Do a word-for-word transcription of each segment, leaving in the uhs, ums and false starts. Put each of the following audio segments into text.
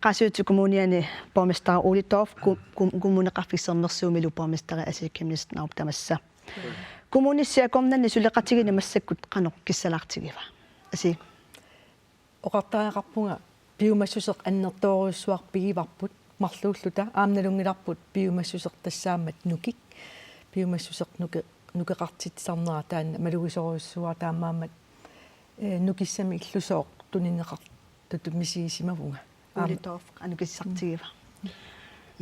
Qaasuitsup Kommuniani borgmester Ole Dorph, ku-, ku-, Kommuneqarfik Sermersuumilu borgmesteri Asii Chemnitz Narup tamassa. Kommunissi akornanni suleqatigiinneq massakkut qanoq kissalaartigiva? Asii. Oqartariaqarpunga piumassuseq annertoorujussuaq pigivarput marluulluta, aamma nalunngilarput piumassuseq tassaammat nukik. Piumassuseq nuke-, nukeqartitsisarnera taanna malugisorujussuuara, taamaammat, eh, nukissamik illusooq tunineqartutut misigisimavunga. Ole Aamma. Dorph, qanoq kissartigiva?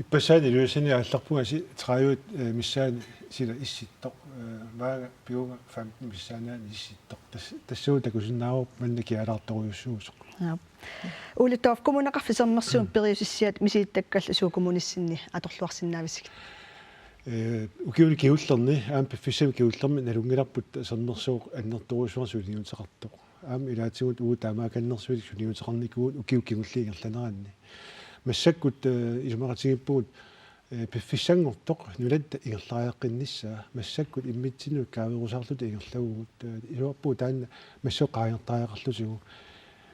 Ippassaani Ilulissani aallarpunga si-, tredive, eh, missaani sila issittoq, eh, maanga piunga femten missaaniaani issittoq. Tas-, tassuuna takusinnaavarput manna kialaartorujussuusoq. Aap. Ole Dorph, Kommuneqarfik Sermersuup periusissiat misilittakkallu suut kommunissinni atorluarsinnaavisigit? Eh, ukiuni kingullerni, aamma piffissami kingullermi nalunngilarput Sermersuup annertoorujussuarnik suliniuteqartoq. Aamma ilaatigut uagut taamaakannersuinik suliniuteqarnikuuvugut ukiut kingulliit ingerlaneranni. Massakkut, eh, isumaqatigiippugut, eh, piffissanngortoq nunat ingerlariaqqinnissaa, massakkut immitsinnut kaaverusaarluta ingerlavugut, eh, isumaqarpugut taanna massakkut qaangertariaqarlutigu.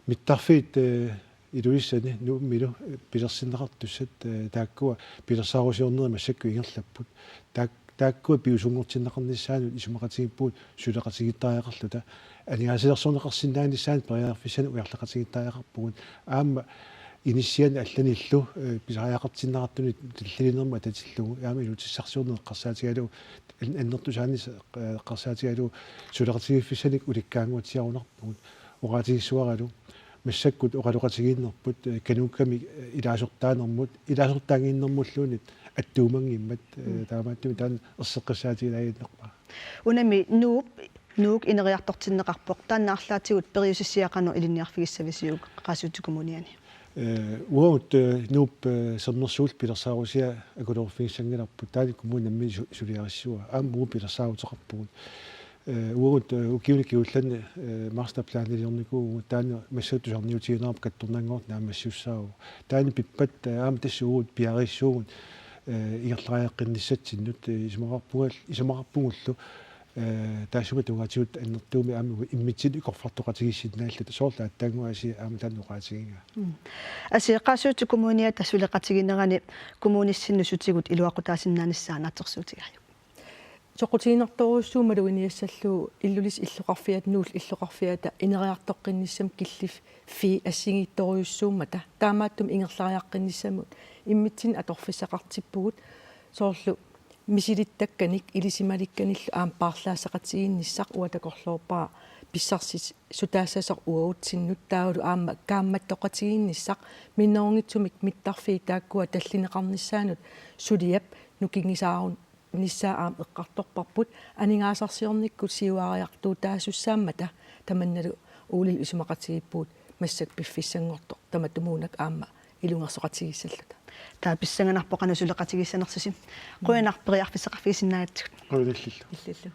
Mittarfiit, eh, Ilulissani Nuummilu, eh, pilersinneqartussat, eh, taakkua pilersaarusiornerit massakkut ingerlapput. Taak-, taakkua piviusunngortinneqarnissaannut isumaqatigiippugut suleqatigiittariaqarluta. Aningaasaliisoqarsinnaanissaanut periarfissanik ujarleqatigiittariaqarpugut. Aamma inissianik allanillu, eh, pisariaqartinneqartunik talliliinermut atatillugu. Aamma inuutissarsiorneq eqqarsaatigalugu, an-, annertusaanissaq, eh, eqqarsaatigalugu suleqatigiiffissanik ulikkaannguatsiarunarpugut. Oqaatigissuaralu massakkut oqaloqatigiinnerput, eh, Kanuukami, eh, ilaasortaanermut, ilaasortaannginnermulluunniit attuumanngimmat, eh, taamaattumik taanna erseqqissaatigilaaginnarpara. Unami Nuup, Nuuk ineriartortinneqarpoq, taanna arlaatigut periusissiat qanoq ilinniarfigissavisiuk Qaasuitsup Kommuniani? Eh, uagut, eh, Nuup, eh, Sermersuullu pilersaarusiat akuleruffigisanngilarput, taanna kommuni nammineq su-, suliarissavaa. Aamma uagut pilersaaruteqarpugut. Eh, uagut, eh, ukiuni kingullerni, eh, masterplaniliornikuuvugut, taanna massakkut tusarniutigineqarpoq kattornanngorlugu naammassisussaavoq. Taanna pippat, eh, aamma tassa uagut piareersuugut, eh, ingerlariaqqinnissatsinnut, eh, isumaqarpungal-, isumaqarpugullu, eh, taassuma tungaatigut annertuumik aamma immitsinnut ikorfartoqatigiissinnaalluta, soorlu aatsaannguaq Asii aamma taanna oqaatigigaa. Mm. Asii, Qaasuitsup Kommuniata suleqatiginerani kommunissinnut sutigut iluaqutaasinnaanissaa naatsorsuutigaajuk? Soqutiginartorujussuuvoq maluginiassallugu Ilulissat illoqarfiata, Nuullu illoqarfiata ineriartoqqinnissamut killiffii assigiittorujussuummata. Taamaattumik ingerlariaqqinnissamut immitsinnut atorfissaqartippugut, soorlu misilittakkanik ilisimalikkanillu aamma paarlaassaqatigiinnissaq. Uanga takorloorpara pissarsissutaassasoq uagutsinnut, taavalu aamma kaammattoqatigiinnissaq, minnerunngitsumik mittarfiit taakkua tallineqarnissaannut suliap nukinngisaarun- nissaa aamma eqqartorparput, aningaasarsiornikkut siuariartuutaasussaammata tamannalu Olelu isumaqatigiippugut massakkut piffissanngortoq tamatumuunak aamma ilungersoqatigiissalluta. Taava pissanganarpoq qanoq suleqatigiissanersusi. Qujanaq periarfissaqarfigisinnaagatsigut. Qujanarlu. Illillu.